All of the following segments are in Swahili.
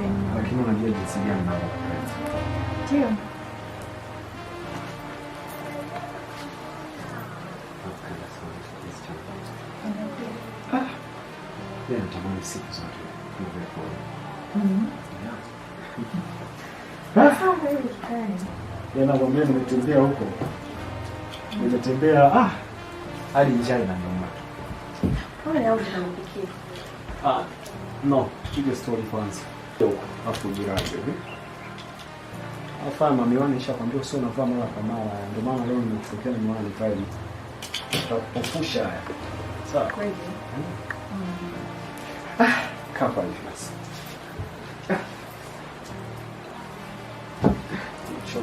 Nakupenda. Lakini unajua jinsi gani ninavyokupenda. Ndio. Nakupenda sana msichana. Mimi natamani siku zote niwe kwa wewe. Sawa, wewe tukae. Nakwambia nimetembea huko. Nimetembea hadi njaa inaniuma. Pole au nitakupikia. Ah, no, tupige story kwanza. Huko, afu jirani hivi. Afa miwani nishakwambia sio unavaa mara kwa mara, ndio maana leo nimekutokea na miwani nivae. Tutakupofusha haya. Sawa. Kweli. Kaa pale basi. Choo.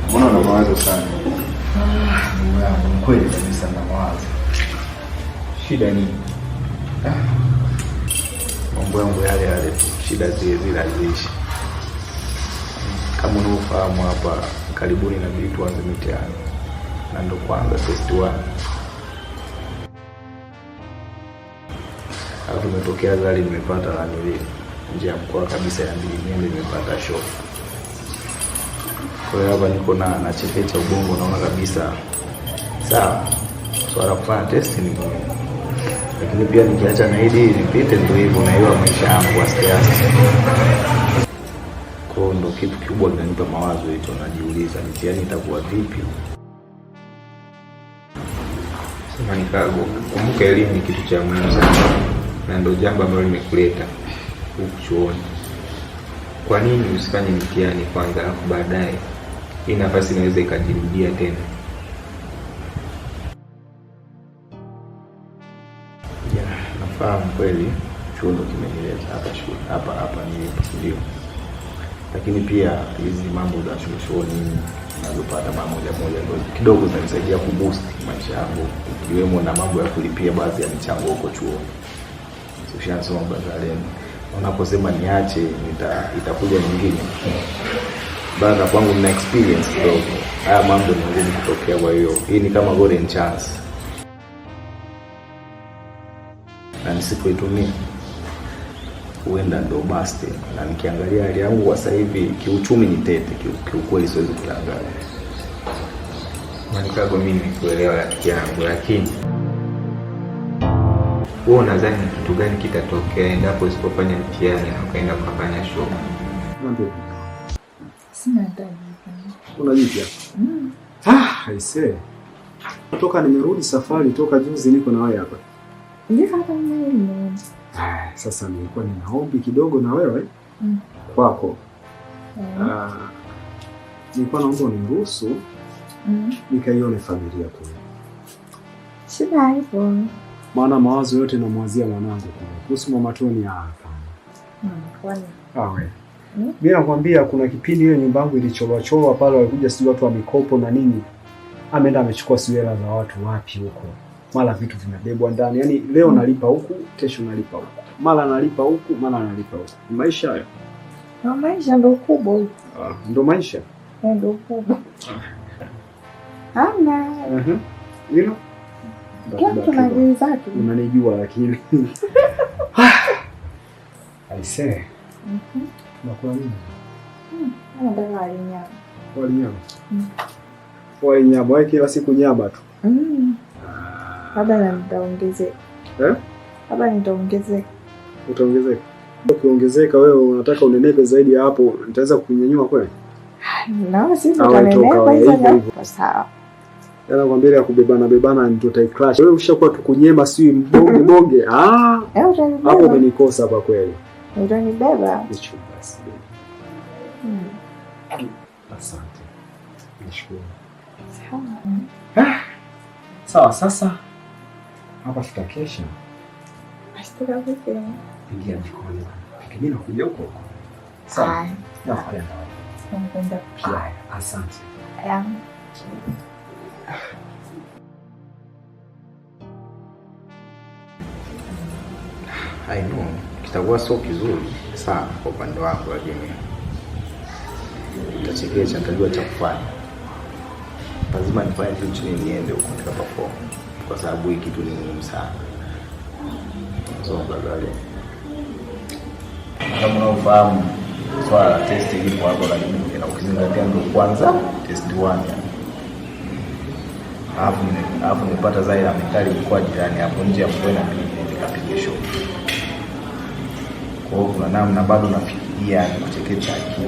Mbona una mawazo sana? Ndugu yangu, kweli kabisa na mawazo. Shida nini? Mambo yangu yale yale tu, shida zile zile haziishi. Kama unavyofahamu hapa karibuni inabidi tuanze mitihani. Na ndo kwanza test 1. Alafu imetokea gari nimepata la nili nje ya mkoa kabisa ya mbili niende nimepata show. Kwa hiyo hapa niko na chekecha ubongo, naona kabisa sawa swala kufanya test ni muhimu, lakini pia nikiacha na hili nipite ndio hivyo naiwa maisha yangu aste aste. Kwa hiyo ndo kitu kikubwa kinanipa mawazo hicho, najiuliza mitihani itakuwa vipi. Sema nikago, kumbuka elimu ni kitu cha muhimu sana na ndio jambo ambalo limekuleta huku chuoni. Kwa nini usifanye mitihani kwanza alafu baadaye hii nafasi inaweza ikajirudia tena? Yeah, nafahamu kweli chuo ndo kimenileta hapa shule, hapa nilipo, ndio. Lakini pia hizi mambo za shule nini nazopata mara moja moja ndo kidogo zinanisaidia kuboost maisha yangu, ikiwemo na mambo ya kulipia baadhi ya michango huko chuoni. Ushasoma Bazaleni, unaposema niache itakuja nyingine. Baada kwangu nina experience kidogo, haya mambo ni ngumu kutokea, kwa hiyo hii ni kama golden chance, na nisipoitumia huenda ndo basi. Na nikiangalia hali yangu kwa sasa hivi kiuchumi ni tete, kiukweli siwezi kudanganya. Mwanikago, mimi nimekuelewa rafiki yangu, lakini wewe unadhani ni kitu gani kitatokea endapo usipofanya mtihani na ukaenda ukafanya show? Niambie. Sina hata jipya. Una jipya? Aisee. Toka nimerudi safari toka juzi niko na wewe hapa. Ndio hata mimi nimeona. Sasa nilikuwa nina ombi kidogo na wewe kwako. Nilikuwa naomba uniruhusu nikaione familia kule. Shida haipo. Maana mawazo yote namwazia mwanangu kule. Kuhusu mama Toni hapana. Kwani? Wewe. Mimi nakwambia kuna kipindi ile nyumba yangu ilichorwa chorwa pale, walikuja sijui watu wa mikopo na nini. Ameenda amechukua sijui hela za watu wapi huko. Mara vitu vimebebwa ndani. Yaani leo nalipa huku, kesho nalipa huku. Mara nalipa huku, mara nalipa huku. Maisha hayo. Na maisha ndio kubwa huko. Ndio maisha. Ndio kubwa. Hamna. Hilo? Kila mtu na akili zake. Unanijua lakini. Aisee. Unakula nini? Nataka wali nyama. Wali nyama? Wali nyama, wewe kila siku nyama tu. Labda nitaongezeka. Labda nitaongezeka. Utaongezeka? Ukiongezeka wewe unataka unenepe zaidi ya hapo, nitaweza kukunyanyua kweli? Naona sisi Au tutanenepa itoka, hizo hivyo ndio. hivyo. Sawa. Yaani nakwambia ya kubebana bebana ndio utaicrash. Wewe ushakuwa tukunyema si mbonge bonge. Utanibeba. Hapo umenikosa kwa kweli. Utanibeba. Hicho basi. Asante. Nashukuru. Sawa. Sawa, sasa hapa tutakesha. Basi. Ingia jikoni. Mimi nakuja huko huko. Sawa. Nakupenda. Nakupenda pia. Asante. Ya. I know kitakuwa sio kizuri sana kwa upande wangu, lakini nitachekecha, nitajua cha kufanya. Lazima nifanye juu chini niende huko nikaperform, kwa sababu hii kitu ni muhimu sana. So brother, kama unaofahamu swala la test lipo hapo karibu, na ukizingatia ndio kwanza test 1 yani. Alafu nimepata Zaira amekaa ilikuwa jirani hapo nje ya Mbwena, mimi nikapiga show. Kwa hiyo kuna namna bado nafikiria ni kuchekecha akili,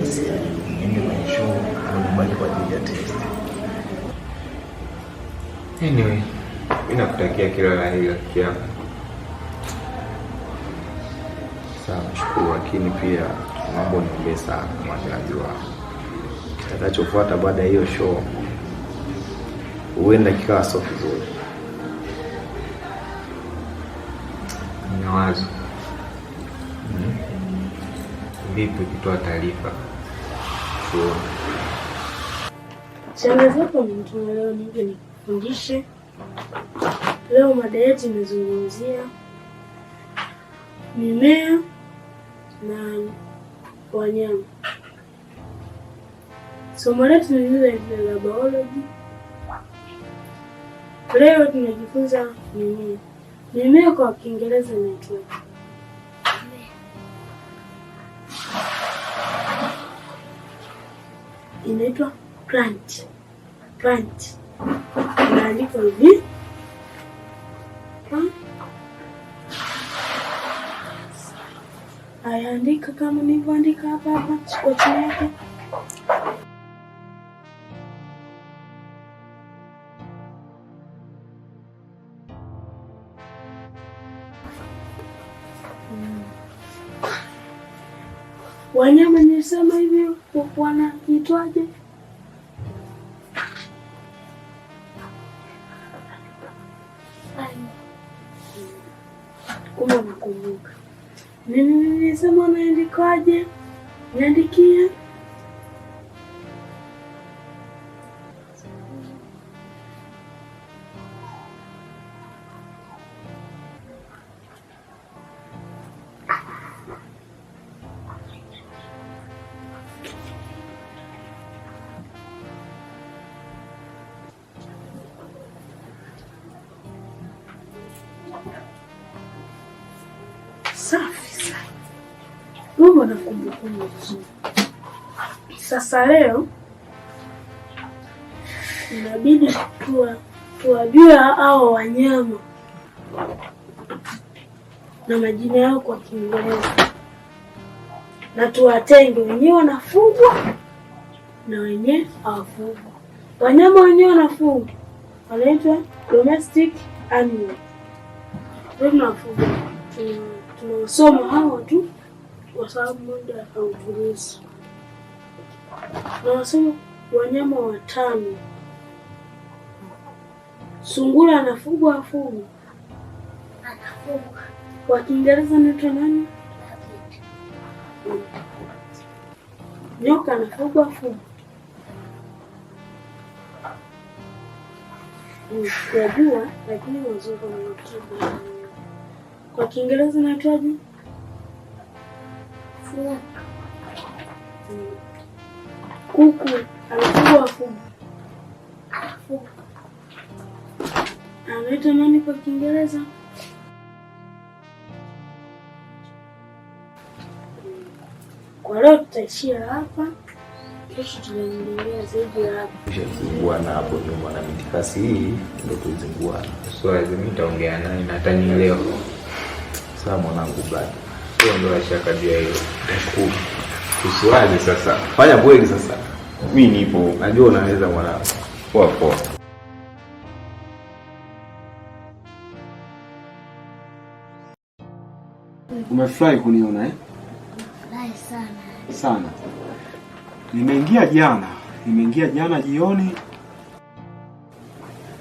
niende kwenye show au nibaki kwa ajili ya test. Anyway, mimi nakutakia kila la heri rafiki yangu. Sawa, nashukuru, lakini pia naomba uniombee sana, maana najua kitakachofuata baada ya hiyo show huenda kikawa sio kizuri. Nina wazo. Vipi ukitoa taarifa chuoni? Shangazi yako amenituma leo nije nikufundishe. Leo mada yetu imezungumzia mimea na wanyama. Somo letu ni lile la biology. Leo tunajifunza mimea. Mimea kwa Kiingereza inaitwa plant. Plant inaandikwa hivi. Ayaandika kama nilivyoandika hapa hapa kwa chini yake. Wanyama nilisema hivi wanaitwaje? Kumbe nakumbuka. Nini nilisema wanaandikwaje? Niandikie. Safi sana. Wewe una kumbukumbu nzuri. Sasa leo inabidi tuwajue hao wanyama na majina yao kwa Kiingereza, na tuwatenge wenyewe wanafugwa na wenyewe hawafugwa. Wanyama wenyewe wanafugwa wanaitwa domestic animal. Ndio tunafuga, tunawasoma hawa tu kwa sababu muda hauturuhusu. Tunawasoma wanyama watano. Sungura anafugwa afugwa? Anafugwa. Kwa Kiingereza anaitwa nani? Rabbit. Nyoka anafugwa afugwa? Sijajua, lakini wazungu wanaitwa. Kwa Kiingereza inaitwaje? Snake. Kuku anafugwa afugwa? Anafugwa. Anaitwa nani kwa Kiingereza? Kwa leo tutaishia hapa, kesho tunaendelea zaidi ya hapa. Tushazinguana hapo nyuma na mitikasi hii ndio tulizinguana. Usiwaze, mimi nitaongea naye na atanielewa. Sawa mwanangu, brother. Sio ndo shaka juu ya hilo. Nashukuru. Usiwaze sasa. Fanya kweli sasa. Mimi nipo. Najua unaweza mwanangu. Poa poa. Umefurahi kuniona eh? Furahi sana. Sana. Nimeingia jana jioni.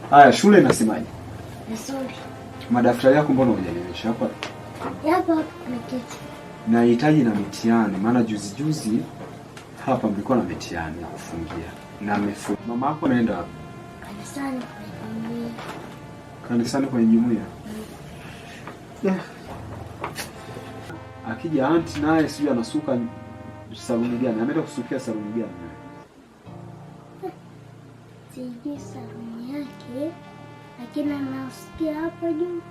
Haya, shule inasemaje? Vizuri. Madaftari yako mbona hujanionyesha hapa? Yapo hapo kuna kitu. Nahitaji na mitihani, maana juzi juzi hapa mlikuwa na mitihani ya kufungia na mama yako anaenda wapi? Kanisani kwenye jumuiya. Kanisani kwenye jumuiya. Yeah. Akija anti naye sijui anasuka saluni gani? Ameenda kusukia saluni gani? Sijui saluni yake, lakini anasukia hapo juu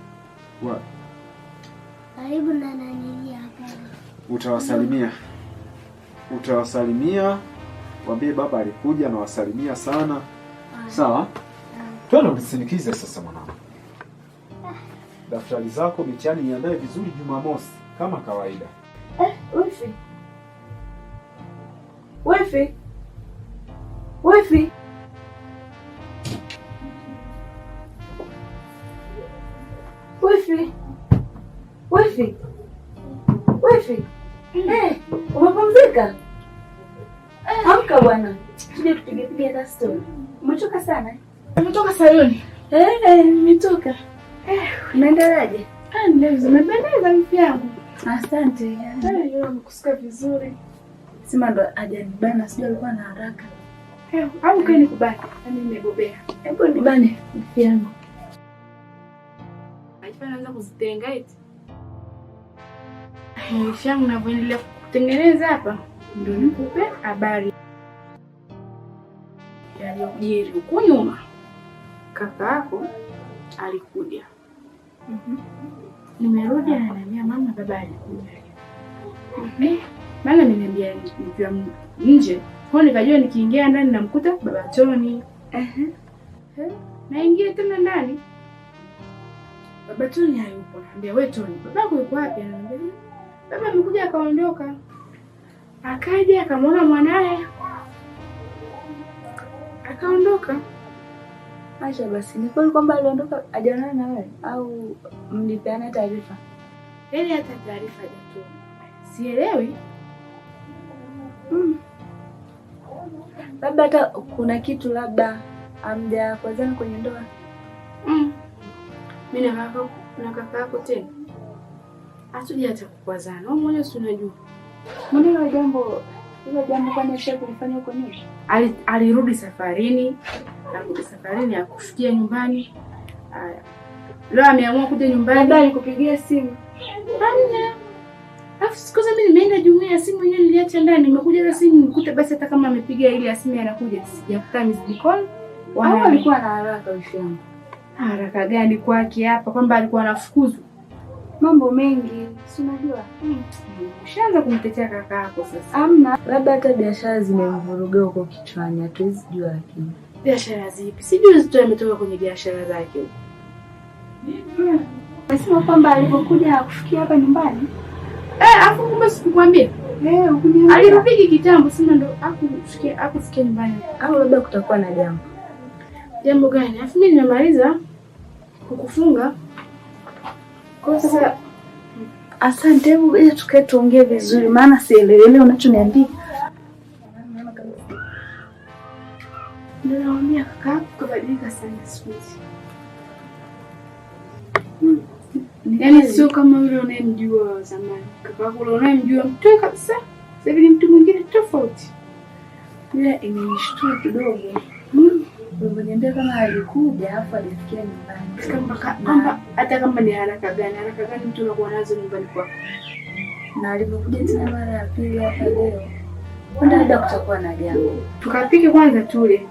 Wapi? karibu na nanilia hapa. Utawasalimia, utawasalimia, waambie baba alikuja, nawasalimia sana. Sawa, twende unisindikize sasa mwanangu. Daftari zako mitihani niandae vizuri Jumamosi kama kawaida. Wifi. Wifi. Wifi. Wifi. Wifi. Wifi. Eh, umepumzika? Amka bwana. Tuje tupige pige hata story. Umechoka sana? Eh? Umetoka saluni? Eh, nimetoka. Eh, unaendeleaje? Ah, leo zimependeza wifi yangu. Asante. Eh, leo amekusuka vizuri. Sema ndo hajanibana, sijui alikuwa na haraka. Eh, au kae nikubane. Yaani nimebobea. Hebu nibane wifi yangu. Ajifanya naanza kuzitenga eti. Wifi yangu ninavyoendelea kutengeneza hapa ndio nikupe habari yaliyojiri huku nyuma. Kaka yako alikuja. Nimerudi ananiambia mama, baba alikuja. Maana ameniambia nikiwa nje. Kwa hiyo nikajua nikiingia ndani namkuta baba Toni. Naingia tena ndani. Baba Toni hayupo. Naambia we Toni, babako yuko wapi? Ananiambia baba amekuja akaondoka. Akaja akamwona mwanae akaondoka. Acha basi, ni kweli kwamba aliondoka hajaonana na wewe au mlipeana taarifa? Yaani hata taarifa hajatoa. Sielewi. Labda hata kuna kitu labda hamjakwazana kwenye ndoa. Mimi na kaka yako tena hatuja hata kukwazana. Wewe mwenyewe si unajua. Mbona hilo jambo kwani alisha kulifanya huko nyuma? Alirudi safarini, alirudi safarini hakufikia nyumbani. Haya. Leo ameamua kuja nyumbani. Labda alikupigia simu. Hamna. Alafu siku zote mimi nimeenda jumuiya, simu yenyewe niliacha ndani, nimekuja na simu nikute basi hata kama amepiga ile ya simu anakuja, sijakuta missed call. Au alikuwa na haraka wifi yangu? Haraka gani kwake hapa kwamba alikuwa anafukuzwa? Mambo mengi, si unajua? Ushaanza kumtetea kaka yako sasa. Amna, labda hata biashara zimemvuruga huko kichwani, hatuwezi jua lakini. Biashara zipi? Sijui zito ametoka kwenye biashara zake huko. Nasema kwamba alipokuja hakufikia hapa nyumbani. Eh, afu kumbe sikukwambia. Eh, ukuniambia. Alirudi kitambo sema ndo hakufikia nyumbani. Au labda kutakuwa na jambo. Jambo gani? Afu mimi nimemaliza kukufunga. Kwa sasa asante, hebu ngoja tukae tuongee vizuri maana sielewi unachoniambia. Ndio naambia kaka yako kabadilika sana siku hizi. Yaani sio kama yule unayemjua wa zamani. Kaka yako yule unayemjua mtu kabisa. Sasa hivi ni mtu mwingine tofauti. Ila imenishtua kidogo. Uliniambia kama alikuja afu alifikia nyumbani. Kama hata kama ni haraka gani mtu anakuwa nazo nyumbani kwako. Na alipokuja tena mara ya pili hapa leo, kwenda labda kutakuwa na jambo. Tukapike kwanza tule.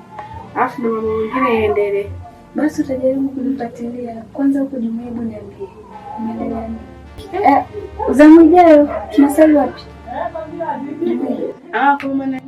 Alafu na mambo mengine yaendelee. Basi utajaribu kunifuatilia. Kwanza huko jumuiya, hebu niambie. Unaendelea nini? Zamu ijayo tunasali wapi? Kwa maana